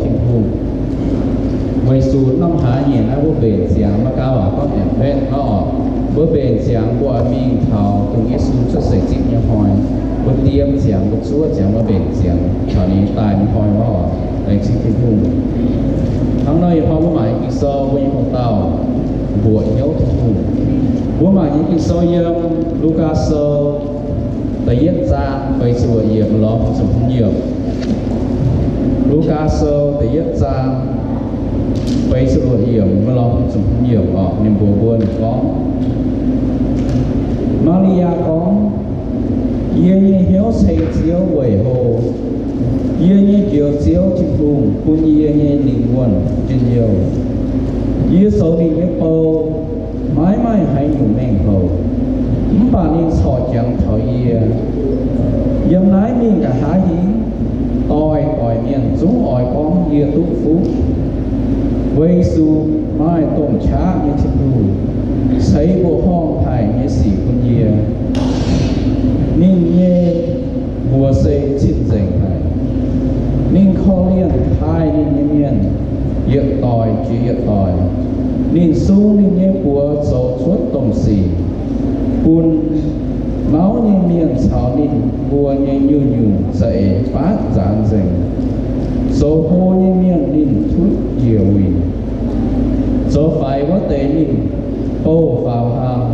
Tin-Hungh. Weic zuqc norm haaix nyungc naaiv mbuo mbenc ziangx maiv gaax waac gorngv diam betv nor, mbuo mbenc ziangx mbuo mingh taux dongh Yesu cuotv seix zipv nyei hnoi, mbuo diem ziangx, mbuo zuov ziangx, mbuo mbenc ziangx taux ninh daaih nyei hnoi nor, laengz zingh Tin-Hungh. Hnangv nor ih hnoi mbuo mangc nyei Ging-Sou mbuo nyei hoc dauh mbuoqc hnyouv Tin-Hungh. Mbuo mangc nyei Ging-Sou yiem Lugaa Sou da'yietv zaang feix ziepc luoqc yiemc lorz hmz ziepc hmz yiemc. Lugaa Sou da'yietv zaang feix ziepc luoqc yiemc lorz hmz ziepc hmz yiemc oc, ninh mbuox mbuo ninh gorngv, Maa^li^yaa gorngv, Yie nyei hnyouv ceng Ziouv weic hlo. Yie nyei Njoux Ziouv Tin-Hungh bun yie nyei lingh wuonh njien-youh. Yie zoux ninh nyei bou, maiv maaih haaix nyungc mengh houc, mv baac ninh corc jangx taux yie. Yiem naaiv mingh nqa'haav hingv, doix-doix mienh zungv oix gorngv yie duqv fuqv, weic zuqc maaih domh qaqv nyei Tin-Hungh ceix mbuoqc horngh haic nyei sic bun yie. Ninh nyei mbuox se cing-nzengc haic. Ninh korv-lienh taaih ninh nyei mienh yietc doix jiex yietc doix. Ninh sung ninh nyei buoz zoux cuotv domh sic, bun mauv nyei mienh caux ninh mbuo nyei nyungc-nyungc za'eix faatv nzaanx nzengc. Zoux hlo nyei mienh ninh tutv njiec wuic. Zoux faix wuov deix ninh bouh faaux hlang.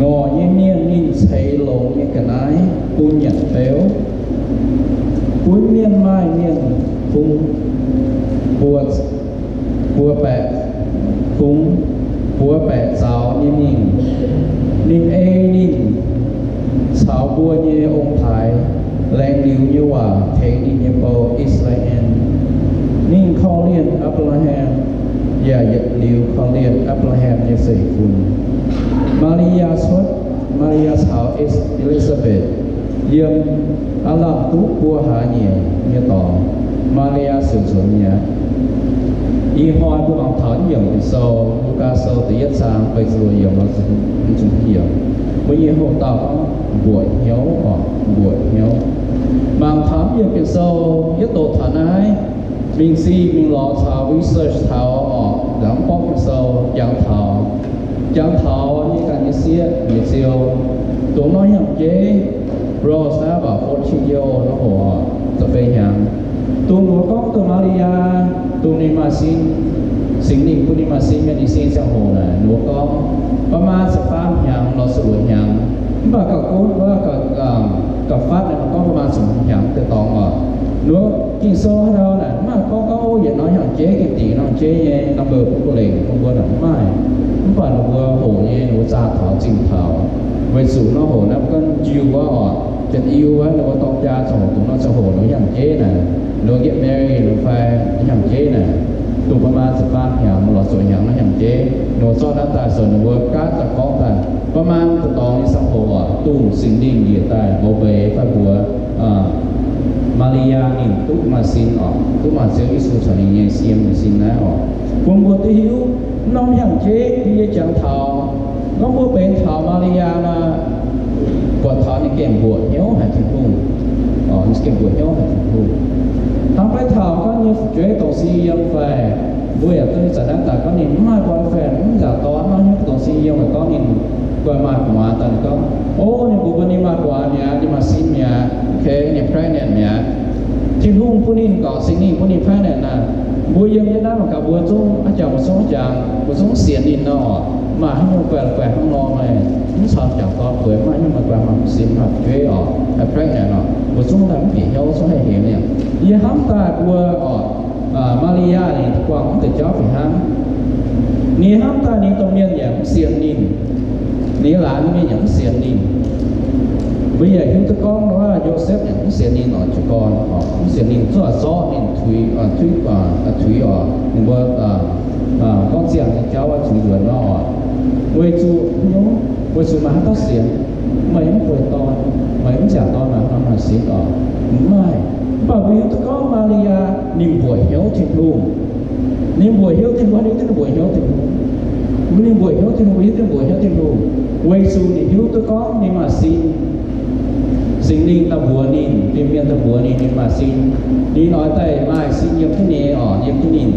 Ngorc nyei mienh ninh ceix longx nyei ga'naaiv bun nyanc beuv, bun mienh maaih mienh fungx buo, buo baeqc, fungx buo baeqc zaux nyei mingh. Ninh ei ninh caux mbuo nyei ong-taaix laengz liuz nyei waac tengx ninh nyei bou, I^saa^laa^en. Ninh korv-lienh Apc^laa^ham, yaac yietc liuz korv-lienh Apc^laa^ham nyei zeiv-fun. Maa^li^yaa cuotv, Maa^li^yaa caux E^li^saa^mbetc yiem aav lamh duqv buo hlaax nyeic nyei dorngx, Maa^li^yaa ziouc nzuonx mi'aqv. Ih hnoi mbuo mangc taux yiemc Ging-Sou, Lugaa Sou da'yietv zaang feix ziepc luoqc yiemc lorz ziepc hmz yiemc. Mbuo nyei hoc dauh gorngv mbuoqc hnyouv oc, mbuoqc hnyouv. Mangc taux yiemc Ging-Sou, yie doqc taux naaiv, mingh zih mingh lorz taux research taux oc, laengz mv borqv Ging-Sou jangx taux, jangx taux nyei ganh nyei sieqv nyei ziou, dongh norm hnyangx-jeiv, Rose naaiv about fourteen year old nor hoc, da'feix hnyangx. Dongh ninh mbuo gorngv dongh Maa^li^yaa, dongh ninh maaih sin, Singx Lingh bun ninh maaih sin mienh nyei sin ziangh hoc naaic, ninh mbuo gorngv ประมาณ ziepc faam hnyangx lorz ziepc luoqc hnyangx. Mv baac gauh gunv wuov gauh, gauh fatv naaic, ninh gorngv ประมาณ ziepc hmz hnyangx deix dorngx oc. Ninh mbuo Ging-Sou haaix dauh naaic mv maaih gorngv gorngv yietc norm hnyangx-jeiv gengh dingc norm jeiv nyei number bun guh lengc bun mbuo naaic, mv maaih. Mv baac ninh mbuo hoqc nyei, ninh mbuo zaah taux zingh taux, weic zuqc norm hoc naaiv gunv njiu wuov oc, Janx-Iu wuov, ninh mbuo dorng jaa ziangh hoc, dongh norm ziangh hoc ninh mbuo hnyangx-jeiv naaic, ninh mbuo get married, ninh mbuo fai hnyangx-jeiv naaic, dongh ประมาณ ziepc faam hnyangx lorz ziepc luoqc hnyangx naaiv hnyangx-jeiv, ninh mbuo zorqv naaiv daaih, so ninh mbuo gaatv daaih gorngv daaih ประมาณ deix dorngx nyei ziangh hoc oc, dongh Singx Lingh njiec daaih mbuox mbuo, fai mbuox Maa^li^yaa ninh duqv maaih sin oc, duqv maaih Ziouv Yesu caux ninh nyei siem nyei sin naaiv oc. Bun mbuo duqv hiuv norm hnyangx-jeiv yie jangx taux, gorngv mbuo benx taux Maa^li^yaa nor, buatc taux ninh gengh mbuoqc hnyouv haic Tin-Hungh, ninh gengh mbuoqc hnyouv haic Tin-Hungh. Hnangv beiv taux gorngv nyei fu'jueiv dongh sin yiem fai, mbuo yaac duqv zanc naaiv daaih gorngv ninh mv maaih boyfriend, mv nzaaux dorn, mv maaih hnyouv dongh sin yiem, weic gorngv ninh guai maaih gu'nguaaz daaih, ninh gorngv, o, ninh mbuox mbuo ninh maaih gu'nguaaz mi'aqv, ninh maaih sin mi'aqv, okay, ninh pregnant mi'aqv. Tin-Hungh bun ninh gorngv, Singx Lingh bun ninh pregnant naaic, mbuo yiem jienv naaiv mangc gaax, mbuo zungv, a'jangc mbuo zungv jangx, mbuo zungv sienx ninh nor, maaih haaix nyungc guai guai hnangv nor meih, mv caux jangx dorn bueix, maaih haaix nyungc maaih guai maaih sin maaih fu'jueiv oc, haih pregnant oc, mbuo zungv daaih mv bieqc hnyouv, zungv haih hemx ninh. Yie hnamv daaih mbuo oc, Maa^li^yaa ninh guangc mv deix jauv fih hnangv. Ninh hnamv daaih ninh domh mienh yaac mv sienx ninh, ninh laanh mienh yaac mv sienx ninh. Mbuo yaac hiuv duqv gorngv wuov Yosepv yaac mv sienx ninh oc, jiez gorn oc, mv sienx ninh, zorqv zorqv ninh tuix, tuix, tuix oc, ninh mbuo gorngv ziangh nyei jauv oix zuqc nzuonx nor oc. Weic zuqc, weic zuqc maaih haaix dauh sienx, meih mv bueix dorn, meih mv nziaauc dorn, maaih haaix dauh maaih sin oc? Mv maaih. Mv baac mbuo hiuv duqv gorngv Maa^li^yaa ninh mbuoqc hnyouv Tin-Hungh. Ninh mbuoqc hnyouv Tin-Hungh, ninh mbuoqc hnyouv Tin-Hungh. Ninh mbuoqc hnyouv Tin-Hungh, mbuo hiuv duqv ninh mbuoqc hnyouv Tin-Hungh, weic zuqc ninh hiuv duqv gorngv ninh maaih sin. Singx Lingh daaih mbuox ninh, fin-mienh daaih mbuox ninh, ninh maaih sin. Ninh oix daaih maaih sin yiem jienv ninh oc, yiem jienv ninh.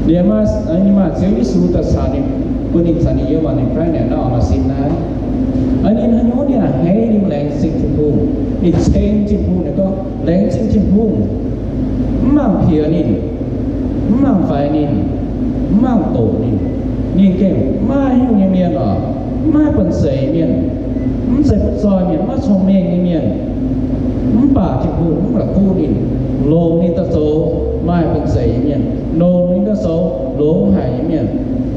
Ninh maaih, ninh maaih Ziouv Yesu daaih caux ninh, bun ninh caux ninh yiem, ninh pregnant nor, maaih sin naaiv. Ninh haaix nyungc ninh a'hneiv, ninh laengz zingh Tin-Hungh. Ninh ceng Tin-Hungh, ninh gorngv, laengz zingh Tin-Hungh, mv mangc piex ninh, mv mangc faix ninh, mv mangc doqc ninh. Ninh gengh maiv haaix nyungc nyei mienh oc, maiv banh zeic mienh, mv zeiz butv zoih mienh, maiv cong-mengh nyei mienh. Mv baac Tin-Hungh mv la'kuqv ninh, longc ninh daaih zoux maaih banh zeic nyei mienh, longc ninh daaih zoux longx haic nyei mienh,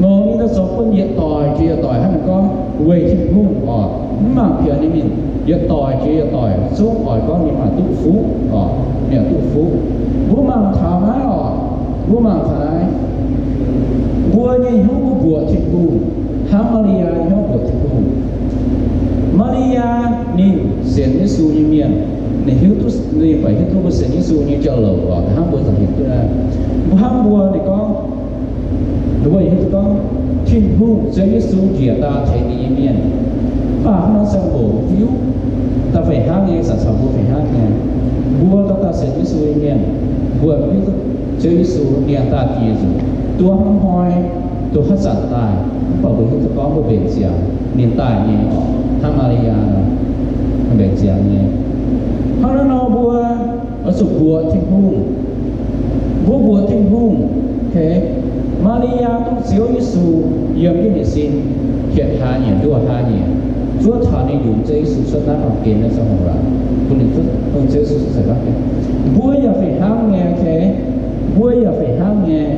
longc ninh daaih zoux bun yietc doic jiex yietc doic hnangv naaiv gorngv weic Tin-Hungh oc, mv mangc piex ninh mingh yietc doic jiex yietc doic zungv oix gorngv ninh maaih duqv fuqv oc, ninh maaih duqv fuqv. Mbuo mangc taux naaiv oc, mbuo mangc taux naaiv, mbuo nyei hnyouv mbuo mbuoqc Tin-Hungh hnangv Maa^li^yaa nyei hnyouv mbuoqc Tin-Hungh. Maa^li^yaa ninh sienx Yesu nyei mienh, ninh hiuv duqv, ninh buatc hiuv duqv mbuo sienx Yesu nyei jauv-louc oc, hnangv mbuo zangc heuc duqv naaiv. Mbuo hnangv mbuo ninh gorngv, mbuo hiuv duqv gorngv Tin-Hungh Ziouv Yesu njiec daaih tengx ninh nyei mienh. Mv baac hnangv nor ziangh hoc hiuv daaih fih hnangv nyei, zanc caux mbuo fih hnangv nyei. Mbuo dauh dauh sienx Yesu nyei mienh, mbuo hiuv duqv Ziouv Yesu ninh daaih diex nzunc, duqv hnoi, duqv haaix zanc daaih, mv baac mbuo hiuv duqv gorngv mbuo mbenc ziangx ninh daaih nyei oc, hnangv Maa^li^yaa mbenc ziangx nyei. Hnangv naaiv nor mbuo oix zuqc mbuoqc Tin-Hungh. Mbuo mbuoqc Tin-Hungh, Maa^li^yaa dongh Ziouv Yesu yiem jienv ninh sin hietc hlaax nyieqc nduoh hlaax nyieqc, zuov taux ninh yungz Ziouv Yesu cuotv naaiv baamh gen naaiv ziangh hoc aac, bun ninh dongh Ziouv Yesu cuotv seix naaiv. Mbuo yaac fih hnangv nyei, mbuo yaac fih hnangv nyei.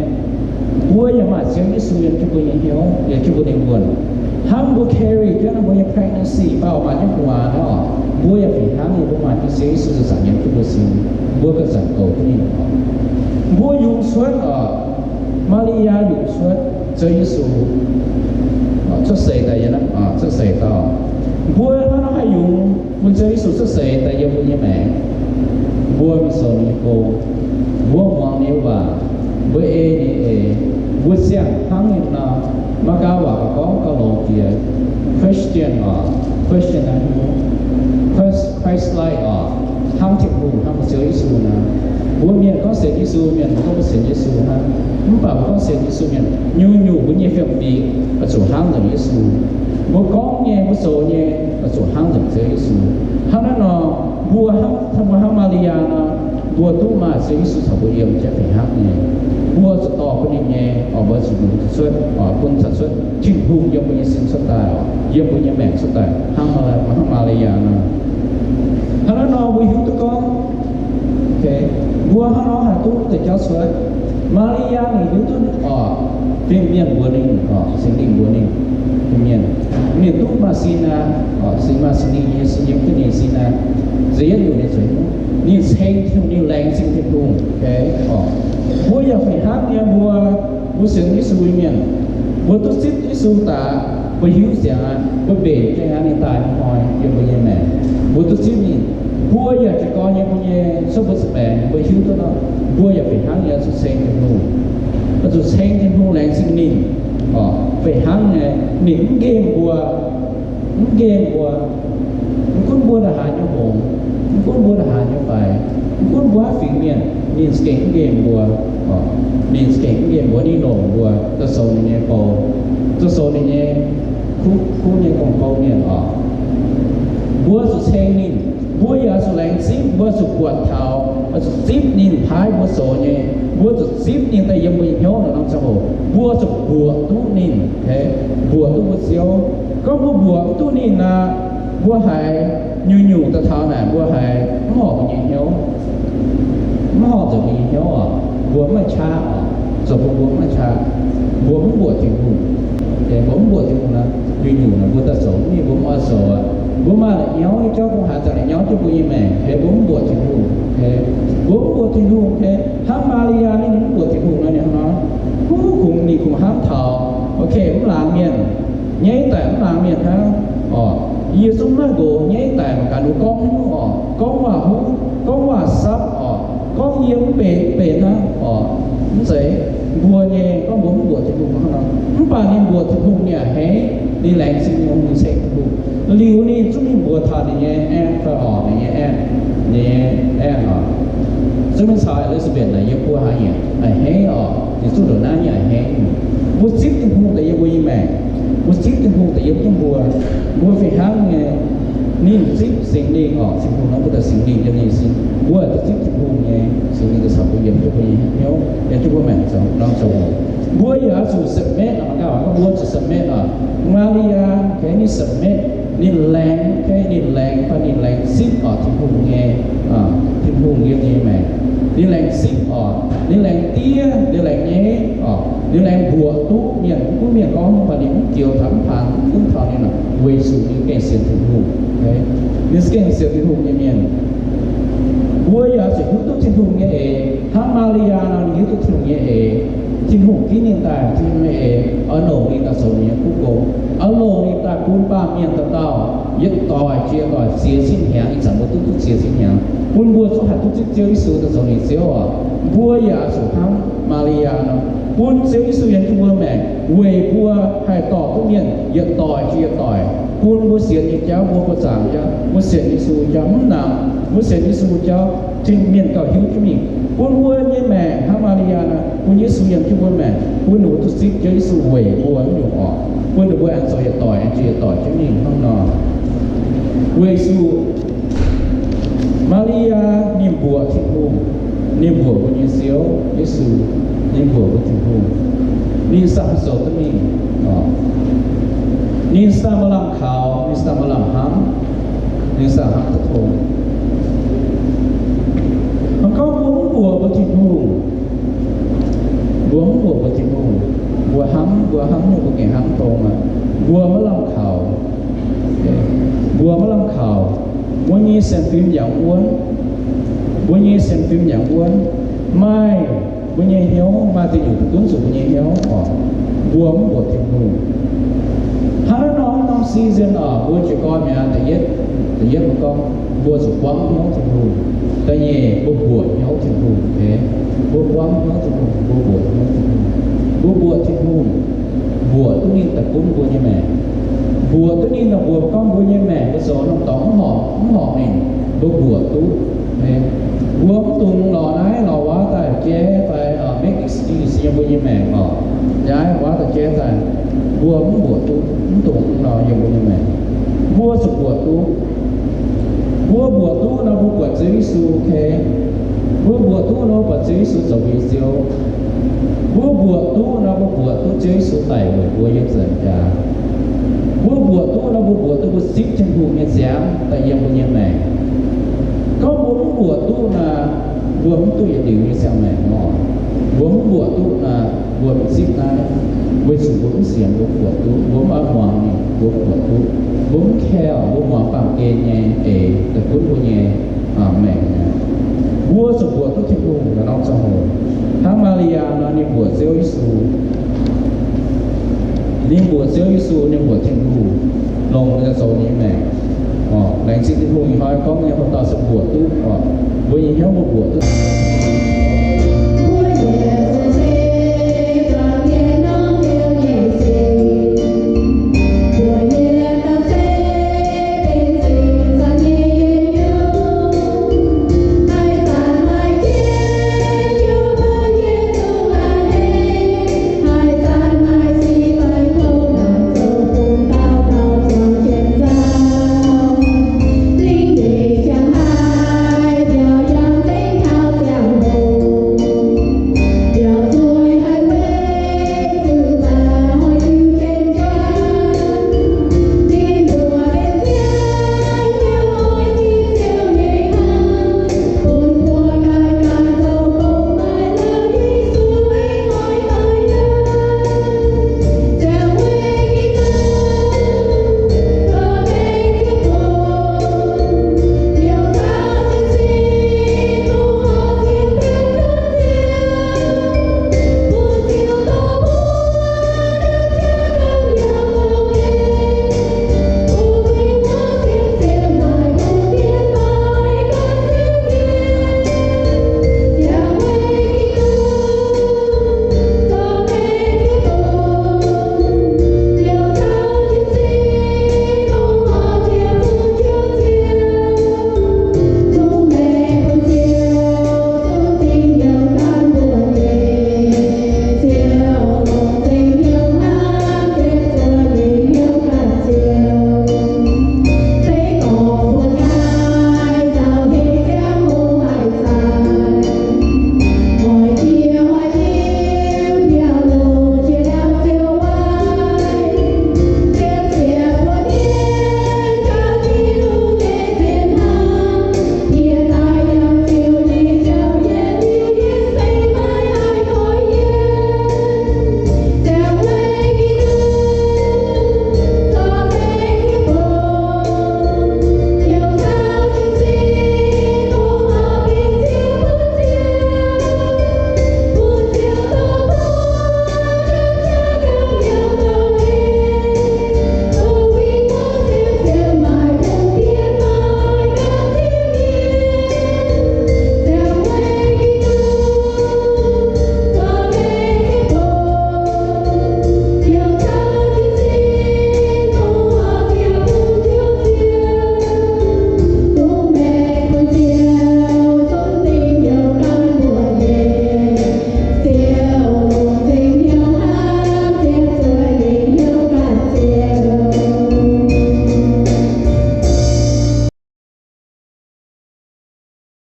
Mbuo yaac maaih Ziouv Yesu yiem jienv mbuo nyei hnyouv, yiem jienv mbuo nyei wuonh. Hnangv mbuo carry jienv mbuo nyei pregnancy fai maaih jienv gu'nguaaz naaiv oc, mbuo yaac fih hnangv nyei, mbuo maaih jienv Ziouv Yesu zanc-zanc yiem jienv mbuo sin, mbuo ganh zanc goux jienv ninh oc. Mbuo yungz cuotv oc, Maa^li^yaa yungz cuotv Ziouv Yesu cuotv seix daaih yiem naaiv, cuotv seix daaih. Mbuo hnangv nor haih yungz bun Ziouv Yesu cuotv seix daaih yiem mbuo nyei maengc. Mbuo mingh zoux ninh nyei gong, mbuo muangx ninh nyei waac, mbuo ei ninh nyei eix, mbuo ziangh hnangv ninh nor. Maiv gaax waac gauh gorngv gauh longx jiex, Christian oc, Christian naaiv, Christ-like oc, hnangv Tin-Hungh, hnangv Ziouv Yesu nor. Mbuo mienh gorngv sienx Yesu mienh, mbuo gorngv mbuo sienx Yesu hnangv. Mv baac mbuo gorngv sienx Yesu mienh, nyungc-nyungc mbuo nyei fiem-fingx oix zuqc hnangv nzengc Yesu. Mbuo gorngv nyei, mbuo zoux nyei oix zuqc hnangv nzengc Ziouv Yesu. Hnangv naaiv nor, mbuo hnangv, mbuo hnangv Maa^li^yaa nor, mbuo duqv maaih Ziouv Yesu caux mbuo yiem jienv fih hnangv nyei. Mbuo zuqc dorh bun ninh nyei, oix mbuo zuqc yungz cuotv, oix bun cuotv Tin-Hungh yiem mbuo nyei sin cuotv daaih, yiem mbuo nyei maengc cuotv daaih, hnangv, hnangv Maa^li^yaa nor. Hnangv naaiv nor mbuo hiuv duqv gorngv, mbuo hnangv nor haih duqv deix jauv cuotv. Maa^li^yaa ninh hiuv duqv oc, fin-mienh mbuox ninh oc, Singx Lingh mbuox ninh, fin-mienh, ninh duqv maaih sin aqv, Singx, maaih Singx Lingh nyei sin yiem jienv ninh sin aqv. Za'yietv nyungc ninh zuqc, ninh ceng Tin-Hungh, ninh laengz zingh Tin-Hungh. Mbuo yaac fih hnangv nyei, mbuo, mbuo sienx Yesu nyei mienh, mbuo duqv zipv Yesu daaih, mbuo hiuv ziangx aqv, mbuo mbenc jienv aqv ninh daaih nyei hnoi yiem mbuo nyei maengc, mbuo duqv zipv ninh. Mbuo yaac jiez gorn nyei, mbuo nyei cuotv mbuo za'baengx mbuo hiuv duqv nor, mbuo yaac fih hnangv nyei zuqc ceng Tin-Hungh, zuqc ceng Tin-Hungh laengz zingh ninh. Fih hnangv nyei, ninh mv nqemh mbuo, mv nqemh mbuo. Mv gunv mbuo ndongc haaix nyei hngongx, mv gunv mbuo ndongc haaix nyei faix, mv gunv mbuo haaix fingx mienh, ninh za'gengh mv nqemh mbuo. Ninh za'gengh mv nqemh mbuo, ninh longc mbuo daaih zoux ninh nyei bou, daaih zoux ninh nyei kuv, kuv nyei gong-bou mienh oc. Mbuo zuqc ceng ninh, mbuo yaac zuqc laengz zipv, mbuo zuqc buatc taux, zuqc zipv ninh paaiv mbuo zoux nyei. Mbuo zuqc zipv ninh daaih yiem mbuo nyei hnyouv nor, norm ziangh hoc mbuo zuqc mbuoqc duqv ninh, mbuoqc duqv mbuo Ziouv. Gorngv mbuo mbuoqc mv duqv ninh aqv, mbuo haiz nyungc-nyungc daaih taux naaic mbuo haiz mv horpc mbuo nyei hnyouv, mv horpc nzengc mbuo nyei hnyouv oc. Mbuo mv maaih qaqv oc, zoux bun mbuo mv maaih qaqv. Mbuo mv mbuoqc Tin-Hungh. Mbuo mv mbuoqc Tin-Hungh nor, nyungc-nyungc naaic mbuo daaih zoux mv mingh, mbuo mv oix zoux aqv. Mbuo maaih la'nyauv nyei jauv, bung haaix zanc la'nyauv jienv mbuo nyei maengc, mbuo mv mbuoqc Tin-Hungh. Mbuo mv mbuoqc Tin-Hungh, hnangv Maa^li^yaa ninh mv mbuoqc Tin-Hungh nor, ninh hnangv nor, kungx ninh kungx hnamv taux, ok, mv laangz mienh, nyaiv daic mv laangz mienh hnangv oc. Yie zungv maiv nqox nyaiv daic mangc gaax ninh gorngv haaix nyungc oc, gorngv waac-huv, gorngv waac-sapv oc, gorngv yie mv benx, mv benx hnangv oc. Mv zeiz, mbuo nyei gorngv mbuo mv mbuoqc Tin-Hungh hnangv nor, mv baac ninh mbuoqc Tin-Hungh nyei a'hneiv. Ninh laengz zingh Tin-Hungh, ninh ceng Tin-Hungh. Liuz ninh zungv mingh mbuox taux ninh nyei aengx fai orqc, ninh nyei aengx, ninh nyei aengx orqc, zungv mingh caux Elizabeth naaic, yie mbuo haiz nyei a'hneiv orqc, ninh zungv ndongc naaiv nyei a'hneiv. Mbuo zipv Tin-Hungh daaih yiem mbuo nyei maengc. Mbuo zipv Tin-Hungh daaih yiem jienv mbuo. Mbuo fih hnangv nyei, ninh zipv Singx Lingh orqc, Tin-Hungh nor mbuo daaih Singx Lingh yiem ninh sin. Mbuo zipv Tin-Hungh nyei Singx Lingh daaih caux mbuo yiem jienv mbuo nyei hnyouv, yiem jienv mbuo maengc zoux norm zoux hnaangx. Mbuo yaac oix zuqc submit, mbuo zuqc submit orqc. Maa^li^yaa, kei ninh submit, ninh laengz, kei ninh laengz, fai ninh laengz zipv orqc Tin-Hungh nyei, Tin-Hungh yiem ninh nyei maengc. Ninh laengz zipv orqc, ninh laengz diev, ninh laengz nyeiv orqc, ninh laengz mbuoqc duqv mienh, mv gunv mienh gorngv nyei, fai ninh mv joux taux mv paan, mv gunv taux ninh, weic zuqc ninh gengh sienx Tin-Hungh. Ninh gengh sienx Tin-Hungh nyei mienh. Mbuo yaac zuqc hiuv duqv Tin-Hungh nyei eix. Hnangv Maa^li^yaa nor, ninh hiuv duqv Tin-Hungh nyei eix. Tin-Hungh ginv ninh daaih, Tin-Hungh nyei eix oix longc ninh daaih zoux ninh nyei kuv gong, oix longc ninh daaih bun baamh mienh dauh dauh yietc doic jiex doic ziex cin hnyangx, ih zanc mbuo duqv duqv ziex cin hnyangx, bun mbuo zungv haih duqv zipv Ziouv Yesu daaih zoux ninh Ziouv orqc. Mbuo yaac zuqc hnangv Maa^li^yaa nor, bun Ziouv Yesu yiem jienv mbuo maengc, weic mbuo haih dorh duqv mienh yietc doic jiex yietc doic, bun mbuo sienx nyei jauv, mbuo buoqc zaangc jauv, mbuo sienx Yesu jauv mv nangc, mbuo sienx Yesu jauv, tin mienh gauh hiuv jienv mingh, bun mbuo nyei maengc hnangv Maa^li^yaa nor, bun Yesu yiem jienv mbuo maengc, bun ninh mbuo duqv zipv Ziouv Yesu weic mbuo nyungc orqc, bun ninh mbuo aengx zoux yietc doic aengx jiex yietc doic jienv mingh hnangv nor. Weic zuqc Maa^li^yaa ninh mbuoqc Tin-Hungh, ninh mbuoqc mbuo nyei Ziouv Yesu, ninh mbuoqc mbuo Tin-Hungh, ninh saah zoux duqv mingh. Ninh saah maaih lamh kaux, ninh saah maaih lamh hnamv, ninh saah hnamv duqv tong. Mv gorngv mbuo mv mbuoqc mbuo Tin-Hungh, mbuo mv mbuoqc mbuo Tin-Hungh, mbuo hnamv, mbuo hnamv nyungc mbuo gengh hnamv tong aqv. Mbuo maiv lamh kaux, mbuo maiv lamh kaux, mbuo nyei sienx fim yaac wuonv, mbuo nyei sienx fim yaac wuonv, maaih mbuo nyei hnyouv, maaih ziex nyungc gunv zuqc mbuo nyei hnyouv orqc, mbuo mv mbuoqc Tin-Hungh. Hnangv naaiv norm, norm season orqc, mbuo jiez gorn mi'aqv, da'yietv, da'yietv mbuo gorngv mbuo zuqc buangv hnyouv Tin-Hungh. Da'nyeic, mbuo mbuoqc hnyouv Tin-Hungh. Mbuo buangv hnyouv Tin-Hungh, mbuo mbuoqc hnyouv Tin-Hungh. Mbuo mbuoqc Tin-Hungh, mbuoqc duqv ninh daaih gunv mbuo nyei maengc. Mbuoqc duqv ninh daaih mbuox gorngv mbuo nyei maengc mbuo zoux norm dorngx mv horpc, mv horpc ninh, mbuo mbuoqc duqv. Mbuo mv dungx lorz naaiv lorz wuov daaih jaiv fai make excuse yiem mbuo nyei maengc orqc, naaiv wuov daaih jaiv daaih, mbuo mv mbuoqc duqv, mv dungx nor yiem mbuo nyei maengc. Mbuo zuqc mbuoqc duqv. Mbuo mbuoqc duqv nor mbuo buatc Ziouv Yesu, okay? Mbuo mbuoqc duqv nor mbuo buatc Ziouv Yesu zoux mbuo nyei Ziouv. Mbuo mbuoqc duqv nor mbuo mbuoqc duqv Ziouv Yesu daic weic mbuo yiem ziepc nzaangc jaax. Mbuo mbuoqc duqv nor mbuo mbuoqc duqv mbuo zipv Tin-Hungh nyei ziangx daaih yiem mbuo nyei maengc. Gorngv mbuo mv mbuoqc duqv nor, mbuo mv duqv yietc liuz nyei ziangh maengc orqc. Mbuo mv mbuoqc duqv nor, mbuo mv zipv naaiv, weic zuqc mbuo mv sienx, mbuo mv mbuoqc duqv, mbuo mv oix muangx ninh, mbuo mv mbuoqc duqv, mbuo mv care, mbuo muangx baamh gen nyei eix daaih gunv mbuo nyei maengc. Mbuo zuqc mbuoqc duqv Tin-Hungh la'normh ziangh hoc. Hnangv Maa^li^yaa nor, ninh mbuoqc Ziouv Yesu. Ninh mbuoqc Ziouv Yesu, ninh mbuoqc Tin-Hungh, longc ninh daaih zoux ninh nyei maengc. Laengz zingh Tin-Hungh ih hnoi gorngv nyei, mbuo dauh se mbuoqc duqv, mbuo nyei hnyouv mbuo mbuoqc duqv.